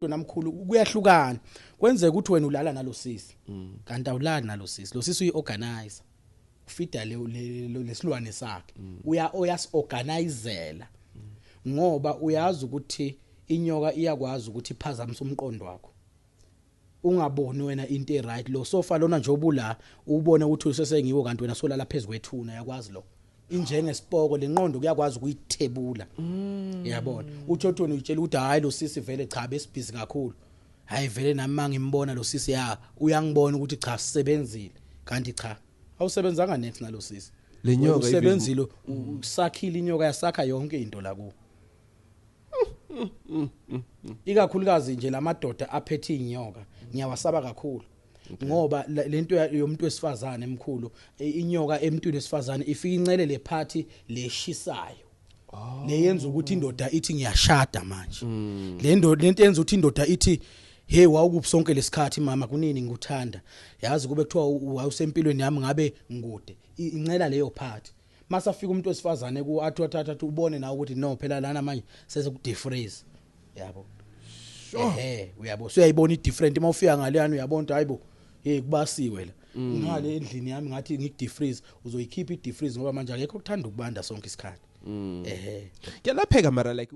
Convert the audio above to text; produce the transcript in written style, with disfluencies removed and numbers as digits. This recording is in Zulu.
Namkhulu, kuyahlukana. Kwenzeka ukuthi wena ulala nalosisi, kanti awulali nalosisi. Lo sisi uyi-organizer, ufida lesilwane sakhe, uya oyasi-organizela, ngoba uyazi ukuthi inyoka iyakwazi ukuthi iphazamise umqondo wakho, ungaboni wena into e-right. Lo sofa lona nje obula ubone ukuthi usesengiwo, kanti wena solala phezulu kwethuna. Yakwazi lo, injengesipoko lenqondo, kuyakwazi ukuyithebula, yabona. Uthi wena uyitshela ukuthi hayi, lo sisi vele cha, besibhizi kakhulu, hayi vele nami mangimbona lo sisi, ya, uyangibona ukuthi cha, sisebenzile, kanti cha, awusebenzanga next nalo sisi. Le nyoka. Usebenzile, usakhile inyoka, yasakha yonke into la kuwo, ikakhulukazi nje lamadoda aphethe inyoka ngiyawasaba kakhulu, ngoba lento yomuntu wesifazane emkhulu, inyoka emntwini wesifazane ifika incele le phathi leshisayo, leyenza ukuthi indoda ithi ngiyashada manje. Le ndoda, lento yenza ukuthi indoda ithi, "Hey, wawukuphi sonke lesikhathi mama? Kunini ngikuthanda? Yazi kube kuthiwa wawusempilweni yami ngabe ngikude." Incela leyo part. Masafika umuntu wesifazane ku athi wathatha athi ubone nawe ukuthi no, phela lana manje sese ku defreeze, yabo. Ehe, uyabo, usuyayibona i different uma ufika ngaleyana, uyabona ukuthi hayibo, hey, kubasiwe la ngale endlini yami, ngathi ngikudefreeze, uzoyikhipha i defreeze, ngoba manje akekho ukuthanda ukubanda sonke isikhathi, ehe. Kuyalapheka mara, like